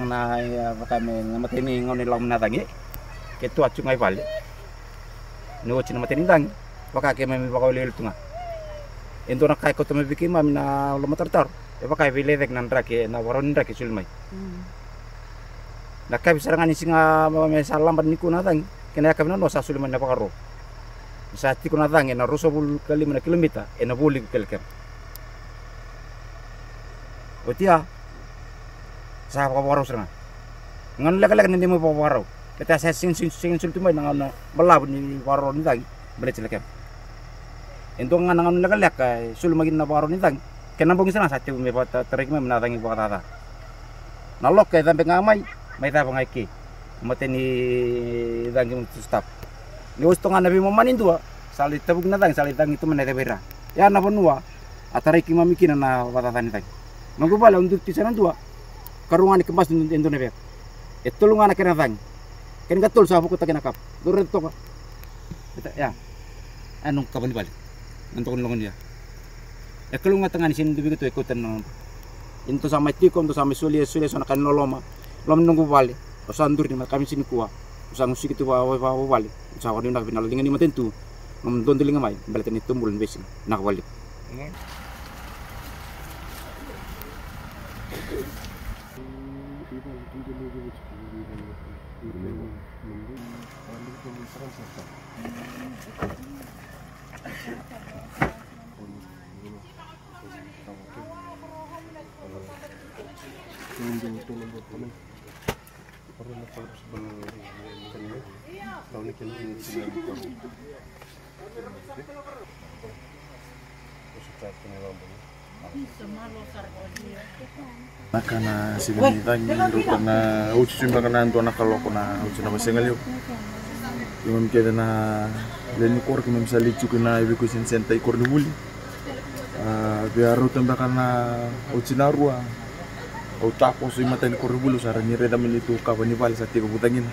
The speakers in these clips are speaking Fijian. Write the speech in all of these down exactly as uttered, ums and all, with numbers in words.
sega na, e, vaka me na matai ni gauna e lako mai na cagi. Ke tu a tu ga i vale. Ni oti na matai ni cagi, vaka keimami vakawelewele tu ga. E dua na ka e kauta mai vei keimami na lomatarotaro, e vaka e veilecayaki na draki, na vakarau ni draki e soli mai. Mm. Na yakavi sara ga ni siga me sa laba nikua na cagi, kei na yakavi nanoa sa soli mai na vakarau. Ni sa tiko na cagi ena ruasagavulu ka lima na kilomita ena Vualiku kei Lekeba. Oti ya, sa vakavakarau sara ga. Gauna lekaleka ni dei mai vakavakarau. Baleta sa sega ni soli tu mai na gauna balavu ni vakarau ni cagi baleti Lekeba. E dua ga na gauna lekaleka e soli mai kina na vakarau ni cagi. Kena bogi sara ga sa tevu me vakatarai keimami na cagi vakacaca. Na loka e cabe ga mai, mai cava ga i ke. Matai ni cagi mai Tusuitava. Ni oti toka ga na veimama ni dua, sa lai tavuki na cagi, sa lai cagi tu mai na ceva i ra. Ya na vanua a tarai keimami kina na vakacaca ni cagi. Noqu vale au duri tu sa na dua. Karua ga ni kebasi e dua na veka. E tolu ga na kena cagi. Kena katolu sa vukataki na kapa. Dou raica toka. Ia. A noqu kapa ni vale. Na doka ni logoni ya. E kalougata ga ni sega ni dua vei keitou e kauta na noda. Ia ni tou sa mai tiko, tou sa mai solia, solia so na ka ni loloma. Loma ni noqu vale. Au sa duri ni mai kamica nikua. Sa gusiki tu va va va vale. Sa vani na vina linga ni matanitu. Ngam dodo linga mai. Bela tani tu bula ni vesi. Na vale. Na ka na sivi ni cagi rauta na otsi tu beka na dua na kaloko na otsi na vasega levu. Keimami kece na lewe ni koro keimami sa lai tiko na evacuation centre i koronivuli. A, via rauta beka na otsi na rua. Au takoso i mata ni koronivuli, au sa rawa ni raica mai ni tu kava ni vale sa tekivu cagina.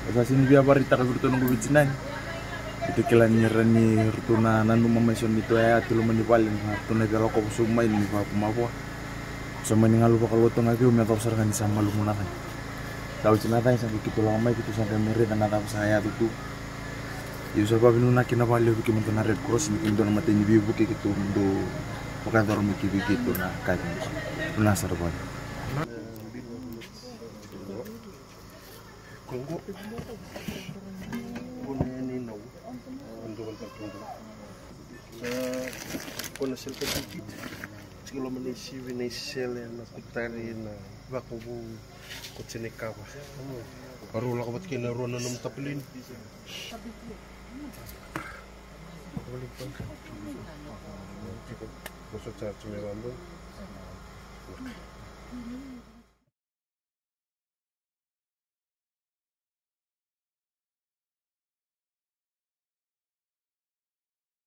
Au sa sini via vakaraitaka vei iratou noqu veitinani. Iratou kila ni rawa ni ratou na nanuma mai so ni tu yaya tu loma ni vale na ratou na via lakova sobu mai ni vaku mavoa. Sa mani galu vakalotu ga vei au me yacova sara ga ni sa malumu na cagi. Sa oti na cagi sa qai keitou lako mai keitou sa qai mai raica na cava sa yaco tu. Io sa vavinunaki na vale vei kemudou na Red Cross ni kemudou na matai ni veivuke keitou dou vakayacora mai ki vei keitou na ka vei keitou na sara vale. Kongo. Kongo ni nau. Kongo ni nau. Sa kona sele ka kikit. Tiko loma na isivi na isele na kutari na vakovu ko tini kava. Aru lako vata kei na rua na nomu tapalini. Tiko koso charge me vambo.